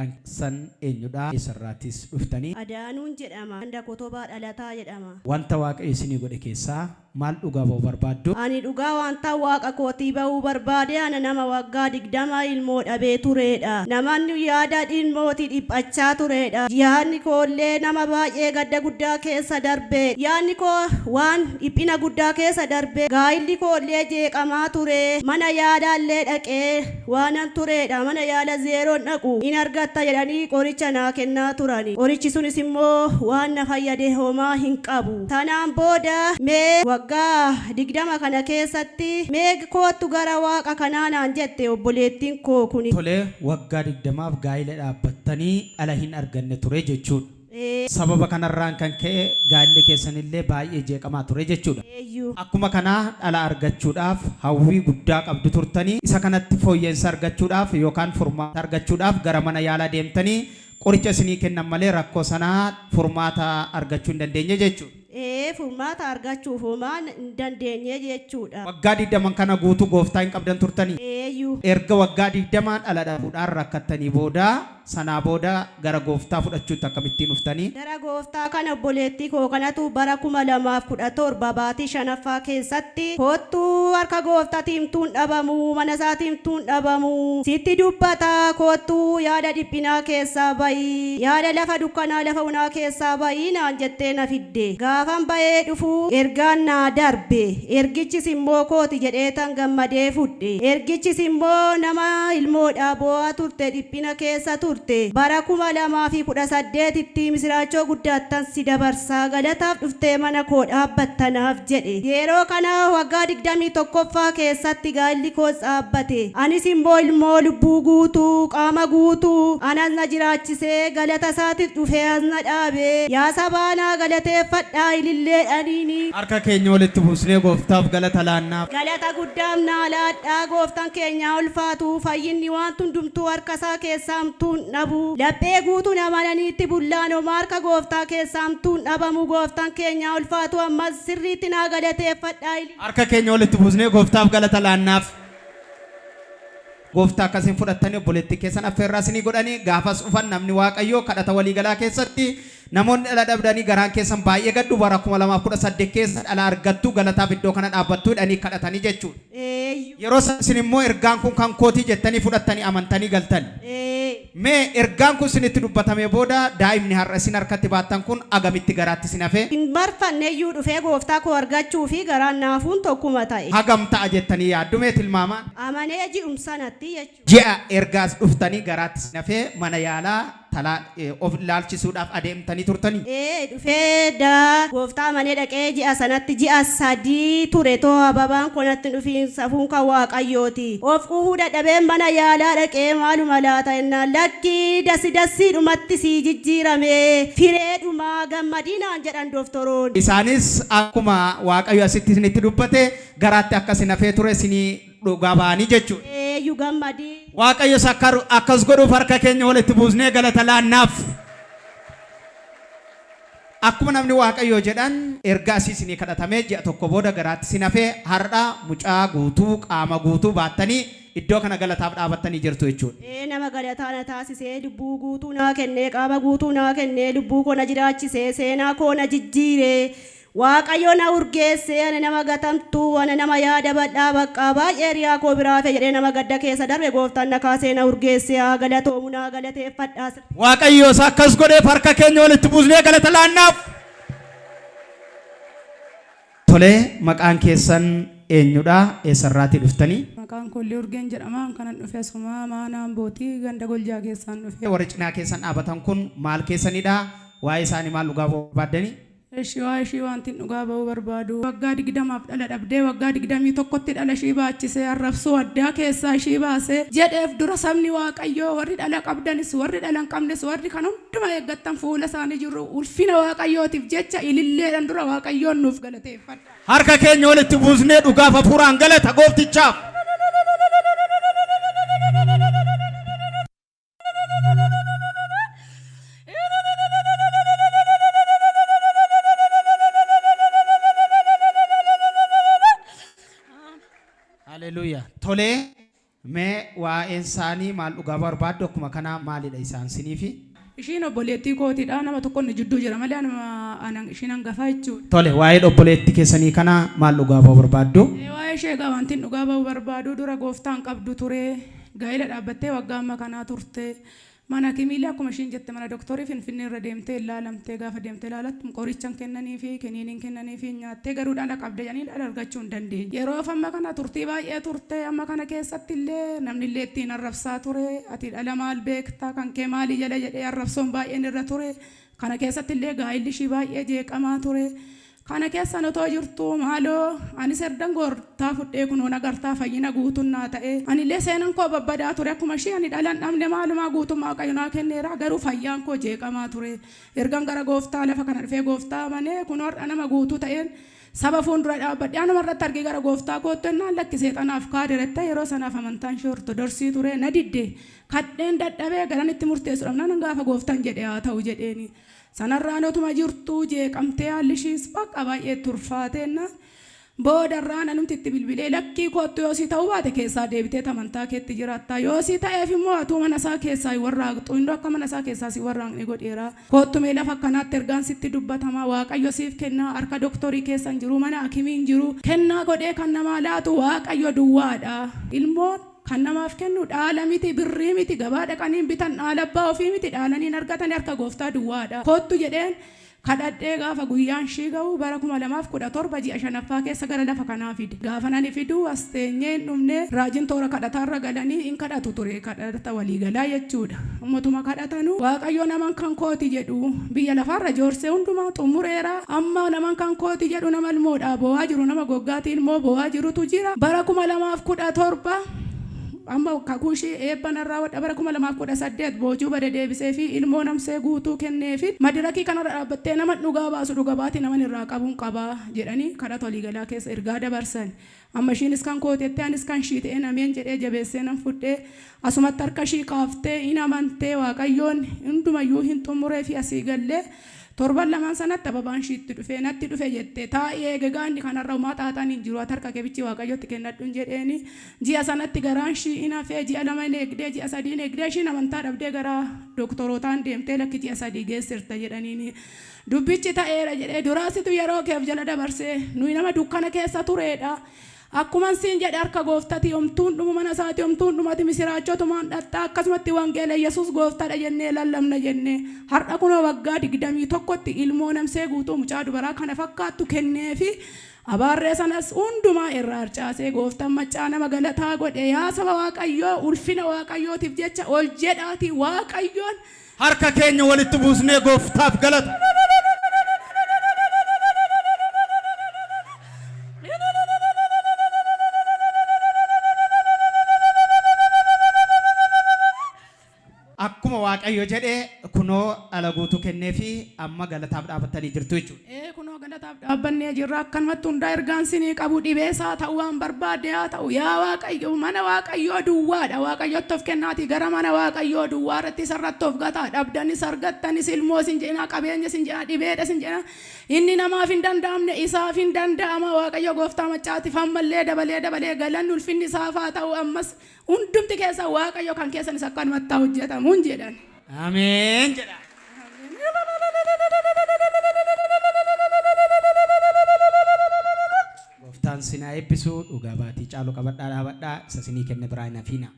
Maqaan keessan eenyudha? Eessarraatis dhuftanii? Adaanuun jedhama. Ganda Kotobaa dhalataa jedhama. Wanta Waaqayyo isinii godhe keessaa maal dhugaa ba'uu barbaaddu? Ani dhugaa wantan Waaqa kootii ba'uu barbaade ana nama waggaa 20 ilmoo dhabee tureedha. Naman yaada ilmootii dhiphachaa tureedha. Yaadni koollee nama baay'ee gadda guddaa keessa darbe. Yaadni koo waan dhiphina guddaa keessa darbe. Gaa'illi koollee jeeqamaa ture. Mana yaalaallee dhaqee waanan tureedha. Mana yaala zeeroon dhaqu in argatta jedhanii qoricha naa kennaa turani. Qorichi sunis immoo waan na fayyade homaa hin qabu. Sanaan booda mee waggaa 20 kana keessatti mee koottu gara Waaqa kanaa naan jette obboleettiin koo kuni. Tole, waggaa 20f gaa'ila dhaabbattanii dhala hin arganne ture jechuudha. Sababa kanarraan kan ka'e gaa'illi keessanillee baay'ee jeeqamaa ture jechuudha. Akkuma kana dhala argachuudhaaf hawwii guddaa qabdu turtanii isa kanatti fooyya'insa argachuudhaaf yookaan furmaata argachuudhaaf gara mana yaalaa deemtanii qoricha isinii kennan malee rakkoo sanaa furmaata argachuu hin dandeenye jechuudha. Ee, furmaata argachuuf homaa hin dandeenye jechuudha. Waggaa digdaman kana guutuu Gooftaa hin qabdan turtanii? Eeyyuu. Erga waggaa 20 dhala dhabuudhaan rakkattanii booda, sanaa booda gara Gooftaa fudhachuutti akkamittiin dhuftanii? Gara Gooftaa kana obboleettii koo kanatu bara 2017 baatii shanaffaa keessatti koottu harka Gooftaatii himtuun dhabamu, mana isaatii himtuun dhabamu, sitti dubbata koottu yaada dhiphinaa keessaa ba'i, yaada lafa dukkanaa lafa onaa keessaa ba'i naan jettee na fidde. Gaafan ba'ee dhufu ergaan naa darbe. Ergichis immoo kooti jedheetan gammadee fudhe. Ergichis immoo nama ilmoodhaa boo'aa turte dhiphina keessa turte. Bara 2018tti misiraachoo guddaattan si dabarsa galataaf dhuftee mana koo dhaabbatta naaf jedhe. Yeroo kana waggaa 21ffaa keessatti gaa'illi koos dhaabbate. Anis immoo ilmoo lubbuu guutuu, qaama guutuu anas na jiraachisee galata isaatiif dhufee as na dhaabe. Yaa sabaa naa galateeffadhaa ililleedhaniini. Harka keenya walitti buusnee Gooftaaf galata laannaaf. Galata guddaaf naa laadhaa Gooftan keenya haa ulfaatu fayyinni waanti hundumtuu harka isaa keessaa hamtuu hin dhabu laphee guutuun amananiitti bullaan homaa harka Gooftaa keessaa hamtuu hin dhabamu Gooftan keenya haa ulfaatu ammas sirriitti naa galateeffadhaa ilillee. Harka keenya walitti buusnee Gooftaaf galata laannaaf. Gooftaa akka isin fudhattanii obboleettii keessan affeerraa isinii godhanii gaafas dhufan namni Waaqayyoo kadhata waliigalaa keessatti namoonni dhala dhabdanii garaan keessan baay'ee gaddu bara 2018 keessa dhala argattu galataaf iddoo kana dhaabbattu jedhanii kadhatanii jechuudha. Yeroo sana isin immoo ergaan kun kan kootii jettanii fudhattanii amantanii galtan. Mee ergaan kun isinitti dubbatamee booda daa'imni har'a isin harkatti baattan kun agamitti garaatti isin hafe? Hin barfanneyyuu dhufee gooftaa koo argachuu fi garaan naafuun tokkuma ta'e. Hagam ta'a jettanii yaaddu mee tilmaamaan? Amanee ji'um sanatti jechuudha. Ji'a erga as dhuftanii garaatti isin hafee mana yaalaa talaa of ilaalchisuudhaaf adeemtanii turtanii? Ee, dhufee da gooftaa amanee dhaqee ji'a sanatti ji'a 3 ture too ababaan koo natti hin dhufiin safuun kan waaqayyooti. Of quufuu dadhabeen mana yaalaa dhaqee maaluma laata jennaan lakkii dassi dassiidhumatti sii jijjiirame fireedhuma gammadii naan jedhan doftoroonni. Isaanis akkuma Waaqayyo asitti isinitti dubbate garaatti akka isin hafee ture isinii dhugaa ba'anii jechuudha. Eeyyu gammadii. Waaqayyos akka akkas godhuuf harka keenya walitti buusnee galata laannaaf. Akkuma namni Waaqayyoo jedhan erga asii isinii kadhatamee ji'a tokko booda garaatti isin hafee har'a mucaa guutuu qaama guutuu baattanii iddoo kana galataaf dhaabattanii jirtu jechuudha. Ee nama galataa na taasisee lubbuu guutuu naa kennee qaama guutuu naa kennee lubbuu koo na jiraachisee seenaa koo na jijjiiree Waaqayyo na urgeesse, ana nama gatamtuu, ana nama yaada bal'aa baqqaa baay'ee hiriyaa koo biraa hafe jedhee nama gadda keessa darbe gooftaan na kaasee na urgeesse haa galatoomu naa galateeffadhaa. Waaqayyo isa akkas godheef harka keenya walitti buusnee galata laannaaf. Tole, maqaan keessan eenyudha? Eessarraatii dhuftanii? Maqaan koo Illee Urgeen jedhama. Kanan dhufe asuma maana Ambooti ganda Goljaa keessaan dhufe. Warri cinaa keessan dhaabatan kun maal keessanidha? Waa'ee isaanii maal dhugaa ba'uu barbaaddani? Eshi waa'ee ishii waantin dhugaa ba'uu barbaadu waggaa 20f dhala dhabdee waggaa 21tti dhala ishii baachisee arrabsoo addaa keessaa ishii baasee jedheef dura sabni waaqayyoo warri dhala qabdanis warri dhala hin qabnes warri kan hunduma eeggattan fuula isaanii jirru ulfina waaqayyootiif jecha ililleedhan dura waaqayyoon nuuf galateeffadha. Harka keenya walitti buusnee dhugaaf hafuuraan galata gooftichaaf. Haleluuyaa. Tolee. Mee waa'een isaanii maal dhugaa barbaaddu akkuma kanaa maalidha isaan siniifi? Ishiin obboleettii kootiidha. Nama tokko nu jidduu jira malee anuma ana ishiin hangafaa jechuudha. Tole waa'ee obboleettii keessanii kana maal dhugaa ba'uu barbaaddu? Waa'ee ishee egaa wantin dhugaa ba'uu barbaadu dura gooftaan qabdu ture. Gaa'ela dhaabbattee waggaa amma kanaa turte. Mana hakimiillee akkuma ishiin jette mana doktorii Finfinnee irra deemtee ilaalamtee gaafa deemtee ilaalattu qoricha hin kennaniifi kiniinii hin kennaniifi hin nyaattee garuu dhala qabda jedhanii dhala argachuu hin dandeenye. Yeroof amma kana turtii baay'ee turte amma kana keessatti illee namni illee ittiin arrabsaa ture ati dhala maal beekta kan kee maalii jala jedhee arrabsoon baay'een irra ture. Kana keessatti illee gaa'illi ishii baay'ee jeeqamaa ture. Kana keessan otoo jirtuu maaloo anis ergan goortaa fudhee kunoo nagartaa fayyina guutuun naa ta'e. Anillee seenan koo babbadaa ture akkuma ishii ani dhala hin dhabne maalumaa guutummaa Waaqayyo naa kenneera garuu fayyaan koo jeeqamaa ture. Ergan gara gooftaa lafa kana dhufee gooftaa amanee kunoo har'a nama guutuu ta'een saba fuundura dhaabbadhe anuma irratti argee gara gooftaa koottu ennaan lakki seexanaaf kaadeera jette yeroo sanaaf amantaan ishee ortodorsii ture na didde kadheen dadhabee garan itti murteessu dhabnaan gaafa gooftan jedhe haa ta'u jedheeni. Sanarraan otuma jirtuu jeeqamtee haalli ishiis bakka baay'ee itti ulfaateennaan boodarraan anumti itti bilbilee lakkii koottu yoo sii ta'uu baate keessaa deebitee amantaa keetti jiraattaa yoo sii ta'eef immoo atuu mana isaa keessaa hin warraaqxu innoo akka mana isaa keessaa si warraaqne godheera koottu mee lafa akkanaatti ergaan sitti dubbatamaa waaqayyo siif kennaa harka doktorii keessa hin jiru mana akimii hin jiru kennaa godhee kan namaa laatu waaqayyo duwwaadha ilmoon Kan namaaf kennu dhaala miti, birrii miti, gabaa dhaqanii hin bitan, dhaala abbaa ofii miti, dhaalanii hin argatani, harka Gooftaa duwwaadha. Koottu jedheen kadhadhee gaafa guyyaan ishii ga'u bara 2017 ji'a shanaffaa keessa gara lafa kanaa fide. Gaafan ani fidu as teenyee hin dhumne, raajiin toora kadhataarra galanii in kadhatu ture, kadhata walii galaa jechuudha. Umatuma kadhatanu Waaqayyo naman kan kooti jedhu biyya lafaarra joorsee hundumaa xumureera. Amma naman kan kooti jedhu nama ilmoodhaa boo'aa jiru, nama goggaatii ilmoo boo'aa jirutu jira. Bara 2017 amma kakuu ishii eebba nan raawwadha bara 2018 boojuu bade deebiseefii ilmoo namsee guutuu kenneefi madirakii kanarra dhaabbattee naman dhugaa baasu dhuga baatii naman irraa qabuun qaba jedhanii kadhata waliigalaa keessa ergaa dabarsan. Amma ishiinis kan kooti jettee anis kan ishii ta'een ameen jedhee jabeessee nan fudhee asumatti harka ishii kaaftee in amantee Waaqayyoon hundumayyuu hin xumureefi asii gallee torban lamaan sanatti ababaan ishii itti dhufee natti dhufe jette taa'ii eegi egaa inni kanarra homaa xaaxaan hin jiru ati harka kee bichi Waaqayyotti kennadhun jedheeni ji'a sanatti garaan ishii in hafee ji'a lama in eegdee ji'a sadii in eegdee ishiin amantaa dhabdee gara doktorootaan deemtee lakki ji'a sadii geessirta jedhaniini Dubbichi ta'eera jedhee duraa situ yeroo kee of jala dabarsee nuyi nama dukkana keessa tureedha. Akkuman siin jedhe harka gooftati homtuun dhumu mana isaati homtuun dhumati misiraachotumaan dhaqxaa akkasumatti wangeela Yesuus gooftadha jennee lallabna jennee har'a kunoo waggaa 21tti ilmoo namsee guutuu mucaa dubaraa kana fakkaattu kenneefi abaarree sanas hundumaa irraa harcaasee gooftan maccaa nama galataa godhe yaa saba waaqayyoo ulfina waaqayyootiif jecha ol jedhaatii waaqayyoon Harka keenya walitti buusnee Gooftaaf galata. Akkuma Waaqayyo jedhe kunoo dhala guutuu kenneefii amma galataaf dhaabattanii jirtu jechuudha. Ee kunoo galataaf dhaabbannee jirra akkanumatti hundaa ergaan sinii qabu dhibees haa ta'u waan barbaadde haa ta'u yaa waaqayyo mana waaqayyoo duwwaadha waaqayyotti of kennaatii gara mana waaqayyoo duwwaa irratti isarratti of gataa dhabdanis argattanis ilmoo sin jedhina qabeenya sin jedhina dhibeedha sin jedhina inni namaaf hin danda'amne isaaf hin danda'ama waaqayyo gooftaa maccaatiif ammallee dabalee dabalee galanni ulfinni isaaf haa ta'u ammas hundumti keessan waaqayyo kan keessanis akkanumatti haa hojjetamuun jedhan. Ameen jedha. Gooftaan sin haa eebbisu. Dhugaa baatii caalu qabadhaa dhaabadhaa. Isa sinii kenne biraa hin hafiinaa.